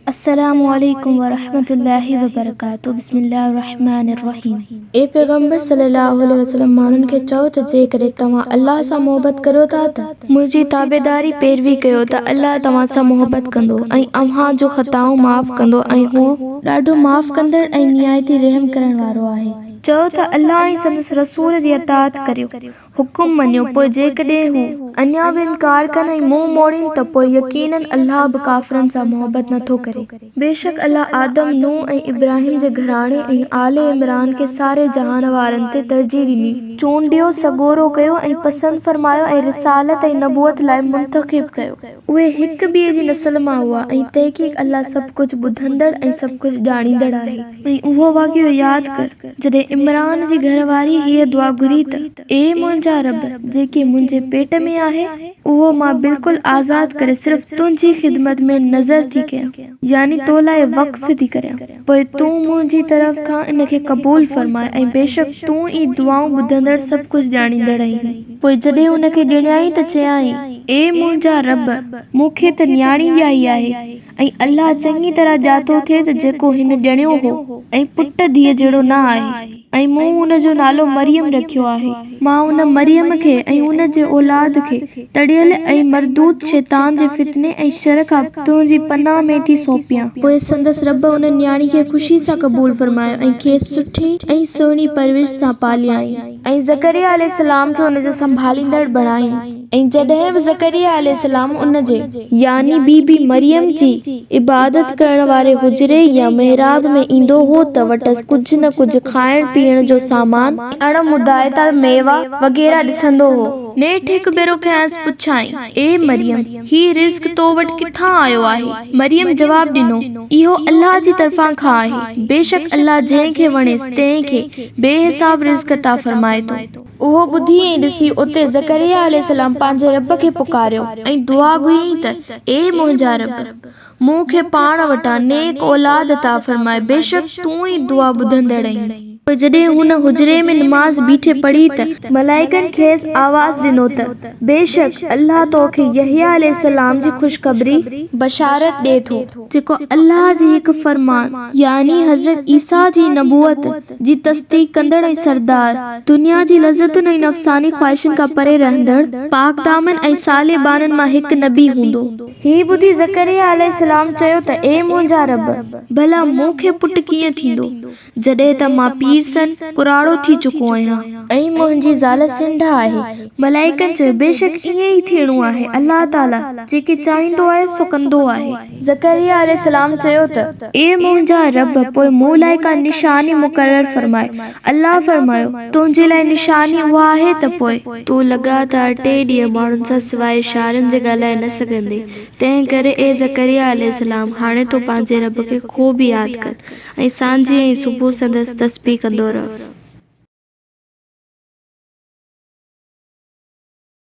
السلام عليڪم ورحمة الله وبرڪاته بسم الله الرحمٰن الرحيم. اي پيغمبر صلّي اللّٰه عليه وسلّم ماڻهن کي چئو ته جيڪڏهن توهان الله سان محبت ڪريو ٿا ته. منهنجي تابعداري، پيروي، ڪيو ته الله توهان سان محبت ڪندو ۽ اوهان جون خطائون معاف ڪندو ۽ هو. ڏاڍو معاف ڪندڙ ۽ نهايت ئي رحم ڪرڻ وارو آهي. چئو ته الله ۽ سندس رسول جي اطاعت ڪريو. حڪم مڃيو، پوء جيڪڏهن هو. اڃا به انڪار ڪن ۽ منهن موڙين ته پوء يقيناً الله به ڪافرن سان محبت نه ٿو ڪري. بيشڪ الله آدم، نوح ۽ ابراهيم جي گهراڻي ۽ آل عمران کي ساري جهان وارن تي ترجيح ڏني. چونڊيو، سڳورو ڪيو ۽ پسند فرمايو ۽ رسالت ۽ نبوت لاء منتخب ڪيو. اهي هڪ ٻئي جي نسل مان هئا ۽ تحقيق الله سڀ ڪجهه ٻڌندڙ ۽ سڀ ڪجهه ڄاڻيندڙ آهي. ۽ اهو واقعو ياد ڪر، جڏهن عمران جي گهر واريء هيء دعا گهري ته، اي منهنجا رب! جيڪي منهنجي پيٽ ۾ آهي، اهو مان بلڪل آزاد ڪري صرف تنهنجي خدمت ۾ نذر ٿي ڪيان، يعني تو لاء وقف ٿي ڪريان، پوء تون منهنجي طرف کان ان کي قبول فرماء ۽ بيشڪ تون ئي دعائون ٻڌندڙ سڀ ڪجهه ڄاڻيندڙ آهين. پوء جڏهن ان کي ڄڻيائين ته چيائين، اي منهنجا رب! مون کي ته نياڻي ڄائي آهي ۽ الله چڱي طرح ڄاتو ٿئي ته جيڪو هن ڄڻيو هو ۽ پٽ ڌيء جهڙو نه آهي ۽ مون ان جو نالو مريم رکيو آهي. مان ان مريم کي ۽ ان جي اولاد کي تڙيل ۽ مردود شيطان جي فتني ۽ شر کان تنهنجي پناهه ۾ ٿي سونپيان. پوء سندس رب ان نياڻي کي خوشي سان قبول فرمايو ۽ کيس سٺي ۽ سهڻي پرورش سان پاليائين. ۽ زڪريا عليه السلام کي ان جو سنڀاليندڙ بڻائين. ۽ جڏهن به زڪريا عليه السلام ان جي، يعني بي بي مريم جي، عبادت ڪرڻ واري حجري يا محراب ۾ ايندو هو ته وٽس ڪجهه نه ڪجهه کائڻ پيئڻ جو سامان، اڻ مدائتا ميوا وغيره ڏسندو هو. نيٺ هڪ ڀيرو کانئس پڇيائين، اي مريم! هي رزق تو وٽ ڪٿان آيو آهي؟ مريم جواب ڏنو، اهو الله جي طرفان کان آهي، بيشڪ الله جنهن کي وڻيس تنهن کي بي حساب رزق عطا فرمائي ٿو. اهو ٻڌي ۽ ڏسي اتي زڪريا عليه السلام پنهنجي رب کي پڪاريو ۽ دعا گهريائين ته، اي منهنجا رب! مون کي پاڻ وٽان نيڪ اولاد عطا فرماء، بيشڪ تون ئي دعا ٻڌندڙ آهين. پوء جڏهن هن حجري ۾ نماز بيٺي پڙهي ته، ملائڪن کيس آواز ڏنو ته، بيشڪ الله تو کي يحيٰ عليه السلام جي خوشخبري، بشارت، ڏئي ٿو، جيڪو الله جي هڪ فرمان، يعني حضرت عيسيٰ جي نبوت، جي تصديق ڪندڙ ۽ سردار، دنيا جي لذتن ۽ نفساني خواهشن کان پري رهندڙ، پاڪدامن ۽ صالح ٻانهن مان هڪ نبي هوندو. هي ٻڌي زڪريا عليه السلام چيو ته اي منهنجا رب! ڀلا مون کي پٽ ڪيئن ٿيندو، جڏهن ته مان پير سن، ڪراڙو ٿي چڪو آهيان. ۽ منهنجي زال سنڍ آهي. ملائڪن چيو، بيشڪ ائين ئي ٿيڻو آهي، الله تعاليٰ جيڪي چاهيندو آهي سو ڪندو آهي. زڪريا عليه السلام چيو ته. اي منهنجا رب! پوء مون لاء ڪا نشاني مقرر فرماء. الله فرمايو، تنهنجي لاء نشاني اها آهي ته پوء. تون لڳاتار ٽي ڏينهن ماڻهن سان سواء اشارن جي ڳالهائي نه سگهندين، تنهن ڪري اي زڪريا عليه السلام! هاڻي تون پنهنجي رب کي خوب ياد ڪر ۽ سانجهيء ۽ صبح سندس تسبيح ڪندو رهه.